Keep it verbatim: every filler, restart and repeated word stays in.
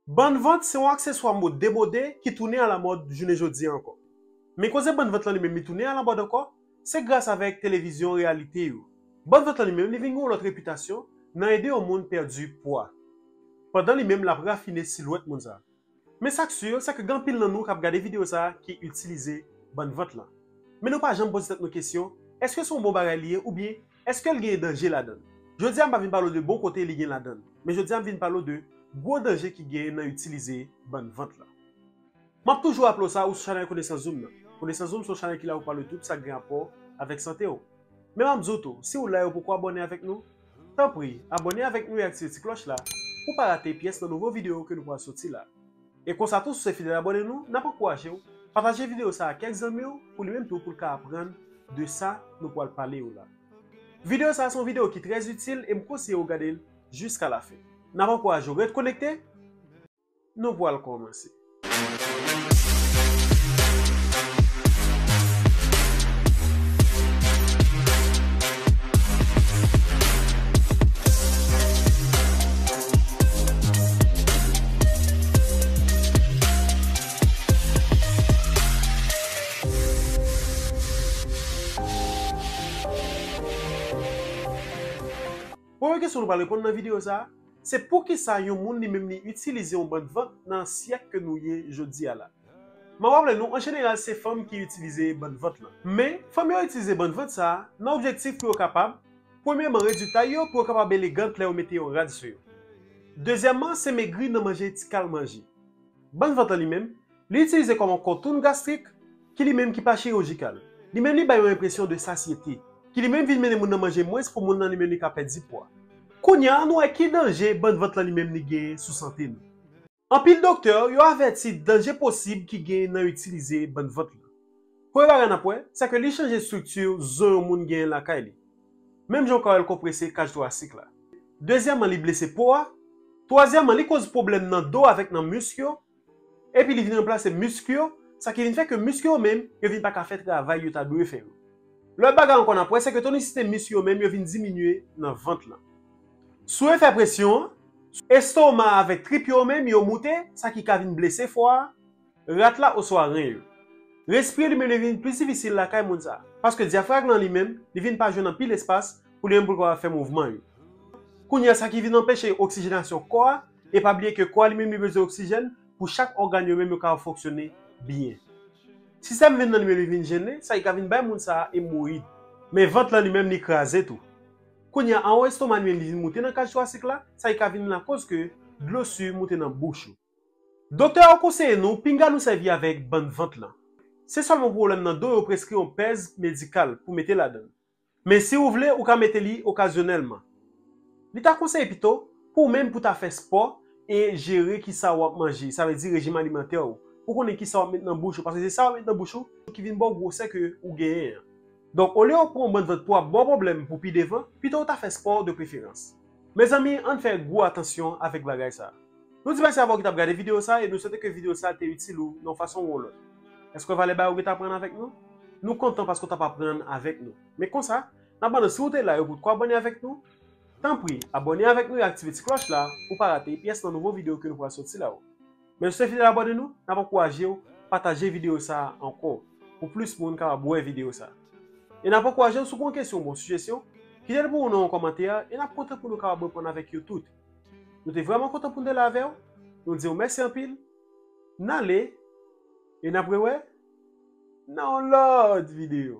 Bann vant se yon akseswa mode demode ki tounen alamòd jounen jodi a ankò. Men koze bann vant lan li menm li tounen alamòd ankò, se gras avèk televizyon reyalite yo. Bann vant lan li menm li vin gen yon lòt repitasyon nan ede yon moun pèdi pwa. Pandan li menm l ap rafine silwèt moun sa. Men sa k si, se ke gen anpil nan nou k ap gade videyo sa a ki itilize bann vant lan. Men nou pa janm poze tèt nou kesyon, èske se yon bon bagay li ye oubyen èske l gen danje ladan l? Jodi a m pa vin pale w de bon kote li gen ladan l, men jodi a m vin pale w de gwo danje ki genyen nan itilize bann vant lan. M ap toujou raple w sa, ou sou chanèl Konesans Zoom nan. Konesans Zoom se yon chanèl ki la pou pale w tout sa k gen rapò avèk sante w. Men m ap di w tou, si w la e ou poko abòne avèk nou, tanpri, abòne avèk nou e aktive ti klòch la pou w pa rate pyès nan nouvo videyo ke nou pral soti la. E konsa tou, si w se fidèl abòne nou, n ap ankouraje w pataje videyo sa a ak kèk zanmi w pou li menm tou pou l ka aprann de sa nou pral pale yo la. Videyo sa a se yon videyo ki trè itil e m konseye w gade l jiska lafen. N ap ankouraje w ret konekte. Nou pral kòmanse. Premye kesyon nou pral reponn nan videyo sa a, se poukisa yon moun li menm li itilize yon bann vant nan syèk ke nou ye jodi a la. M ap raple nou, an jeneral, se fanm ki itilize bann vant lan. Men, fanm yo itilize bann vant sa a nan objektif pou yo kapab, premyèman, redwi tay yo, pou yo kapab elegant lè yo mete yon rad sou yo. Dezyèmman, se megri nan manje ti kal manje. Bann vant lan li menm, li itilize kòm yon kontoun gastrik, ki li menm ki pa chirojikal. Li menm li bay yon enpresyon de sasyete, ki li menm vin mennen moun nan manje mwens pou moun nan li menm li ka pèdi pwa. Kounye a, ann wè ki danje bann vant lan li menm li genyen sou sante nou. Anpil doktè yo avèti danje posib ki genyen nan itilize bann vant lan. Premye bagay n ap wè, se ke li chanje estrikti zo yon moun genyen lakay li. Menm jan w ka wè l konprese kaj torasik la. Dezyèmman, li blese po a. Twazyèmman, li koz pwoblèm nan do avèk nan misk yo. Epi li vin ranplase misk yo, sa ki vin fè ke misk yo menm, yo vin pa ka fè travay yo ta dwe fè yo. Lòt bagay ankò n ap wè, se ke tonisite misk yo menm, yo vin diminye nan vant lan. Si w fè presyon an, estoma avèk trip yo menm, yo moute, sa ki ka vin blese fwa a, rat la oswa ren yo. Respire li menm li vin plis difisil lakay moun sa a, paske dyafrag lan li menm, li vin pa jwenn anpil espas pou li menm pou l kapab fè mouvman yo. Kounye a, sa ki vin anpeche oksijenasyon kò a, e pa bliye ke kò a li menm li bezwen oksijèn pou chak ògàn yo menm yo kapab fonksyone byen. Sistèm venn lan li menm li vin jennen, sa ki ka vin bay moun sa a emowoyid. Men vant lan li menm li kraze tou. Kounye a, anwo estoma li menm li vin moute nan kaj torasik la, sa ki ka vin lakoz ke dlo si moute nan bouch ou. Doktè yo konseye nou pinga nou sèvi avèk bann vant lan. Se sèlman pou pwoblèm nan do yo preskri yon pèz medikal pou mete ladan l. Men si w vle, ou ka mete li okazyonèlman. Li ta konseye pito pou w menm pou ta fè spò e jere kisa w ap manje, sa vle di rejim alimantè w, pou konnen kisa w ap met nan bouch ou, paske se sa w ap met nan bouch ou ki vin ba w gwosè ke ou genyen an. Donk, olye w pran yon bann vant pou ap ba w pwoblèm pou pi devan, pito w ta fè spò de preferans. Mezanmi, ann fè gwo atansyon avèk bagay sa a. Nou di mèsi avè w ki t ap gade videyo sa a e nou swete ke videyo sa a te itil ou nan yon fason ou yon lòt. Èske w valè bagay ou gentan aprann avèk nou? Nou kontan paske w t ap aprann avèk nou. Men konsa, n ap mande w si w te la e ou potko abòne avèk nou, tanpri, abòne avèk nou e aktive ti klòch la pou w pa rate pyès nan nouvo videyo ke nou pral soti la yo. Men si w se fidèl abòne nou, n ap ankouraje w pataje videyo sa a ankò pou plis moun kapab wè videyo sa a. E n ap ankouraje w si w gen yon kesyon oubyen yon sijesyon, kite l pou nou nan yon kòmantè e n ap kontan pou nou kapab reponn avèk yo tout. Nou te vrèman kontan pou n te la avè w. Nou di w mèsi anpil. N ale e n ap rewè nan yon lòt videyo.